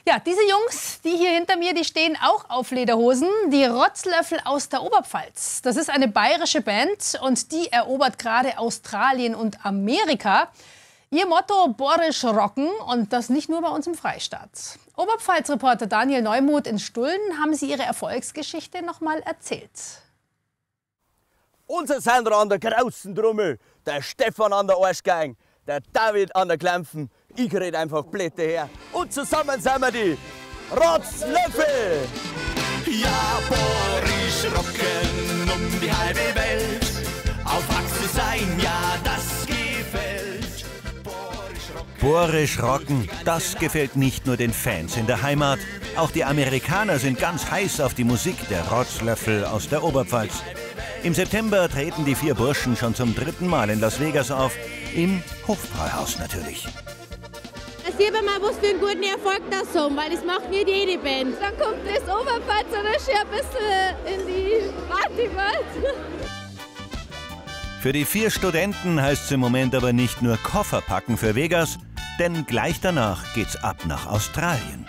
Ja, diese Jungs, die hier hinter mir, die stehen auch auf Lederhosen. Die Rotzlöffel aus der Oberpfalz. Das ist eine bayerische Band und die erobert gerade Australien und Amerika. Ihr Motto: Borisch rocken, und das nicht nur bei uns im Freistaat. Oberpfalz-Reporter Daniel Neumuth in Stulln haben sie ihre Erfolgsgeschichte noch mal erzählt. Unser Sandra an der großen Trommel, der Stefan an der Arschgeige, der David an der Klampfen. Ich red einfach Blätter her. Und zusammen sind wir die Rotzlöffel! Ja, Borisch rocken um die halbe Welt. Auf Achse sein, ja, das gefällt. Borisch rocken, das gefällt nicht nur den Fans in der Heimat. Auch die Amerikaner sind ganz heiß auf die Musik der Rotzlöffel aus der Oberpfalz. Im September treten die vier Burschen schon zum dritten Mal in Las Vegas auf. Im Hofbräuhaus natürlich. Da sieht man mal, was für einen guten Erfolg das haben, weil das macht nicht jede Band. Dann kommt das Oberpfalzerisch ja ein bisschen in die Partywelt. Für die vier Studenten heißt es im Moment aber nicht nur Koffer packen für Vegas, denn gleich danach geht's ab nach Australien.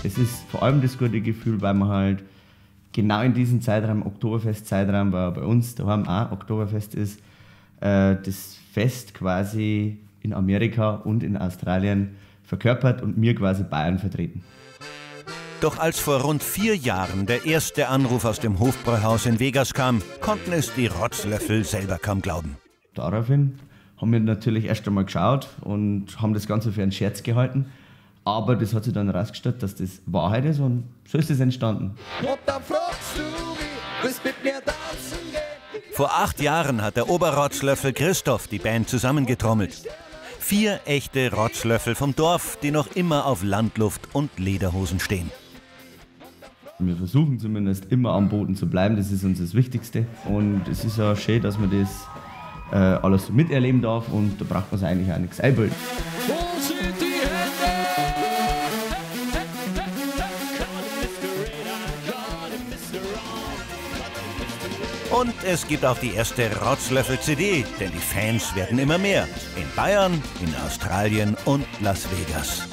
Es ist vor allem das gute Gefühl, weil man halt genau in diesem Zeitraum, Oktoberfest-Zeitraum, weil bei uns daheim auch Oktoberfest ist, das Fest quasi in Amerika und in Australien verkörpert und mir quasi Bayern vertreten. Doch als vor rund 4 Jahren der erste Anruf aus dem Hofbräuhaus in Vegas kam, konnten es die Rotzlöffel selber kaum glauben. Daraufhin haben wir natürlich erst einmal geschaut und haben das Ganze für einen Scherz gehalten. Aber das hat sich dann herausgestellt, dass das Wahrheit ist, und so ist es entstanden. Und dann fragst du mich, willst mit mir tanzen gehen? Vor 8 Jahren hat der Oberrotzlöffel Christoph die Band zusammengetrommelt. 4 echte Rotzlöffel vom Dorf, die noch immer auf Landluft und Lederhosen stehen. Wir versuchen zumindest immer am Boden zu bleiben, das ist uns das Wichtigste. Und es ist ja schön, dass man das alles so miterleben darf, und da braucht man sich eigentlich auch nichts einbilden. Und es gibt auch die erste Rotzlöffel-CD, denn die Fans werden immer mehr. In Bayern, in Australien und Las Vegas.